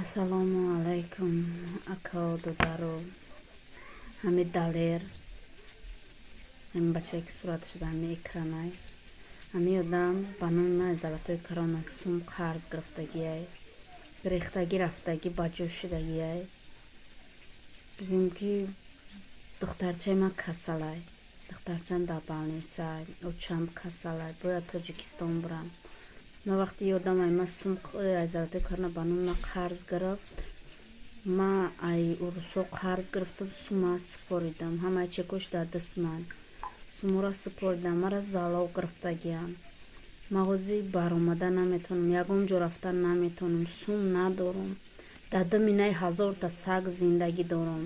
Ассалому алайкум, акао, додаро. Ҳами Далер, ҳамин бачае, ки сураташ дар ҳами экранай, ҳамин одам ба номи ман Золотой Корона сум қарз гирифтагиай, гирехтагӣ, рафтагӣ, ба ҷо шудагиай. Бигӯем, ки духтарчаи ман касалай, духтарчам дар больницай, очам касалай, бояд Тоҷикистон бурам. Ман вақти ёдам ай ман сум ай Золотой Корона ба номи ман қарз гирифт, ман ай урусо қарз гирифтам, сума супоридам, ҳамаи чекош дар даст ман, суморо супоридам, мара залог гирифтагиам. Мағози баромада наметавонам, ягон ҷо рафта наметавонам, сум надорам. Дар думи наи ҳазорта саг зиндагӣ дорам.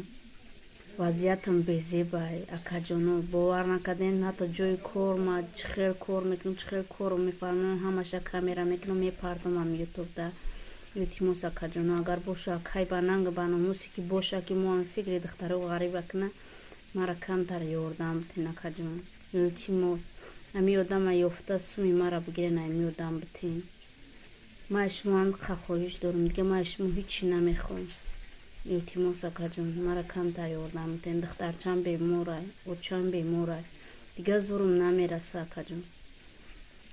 Вазъиятам безебай, акаҷоно, бовар накардем, ҳатто ҷои кор ма чӣ хел кор мекунам, чӣ хел корро мефармоям, ҳамаша камера мекунам, мепардомам ютубда. Илтимос, акаҷоно, агар боша, кай ба нанг, ба номусе ки боша, ки мо фикри духтаро ғариба куна, мара камтар ёрдам битен, акаҷон, илтимос. Ҳами одама ёфта, суми мара бигирен, ами одам битен. Ман шумо ҳамиқа хоҳиш дорам, дига ман шумо ҳичи намехоҳам. Илтимос, акаҷон, мара камтар ёрдам битен. Духтарчам беморай, очам беморай, дига зӯрум намераса, акаҷон.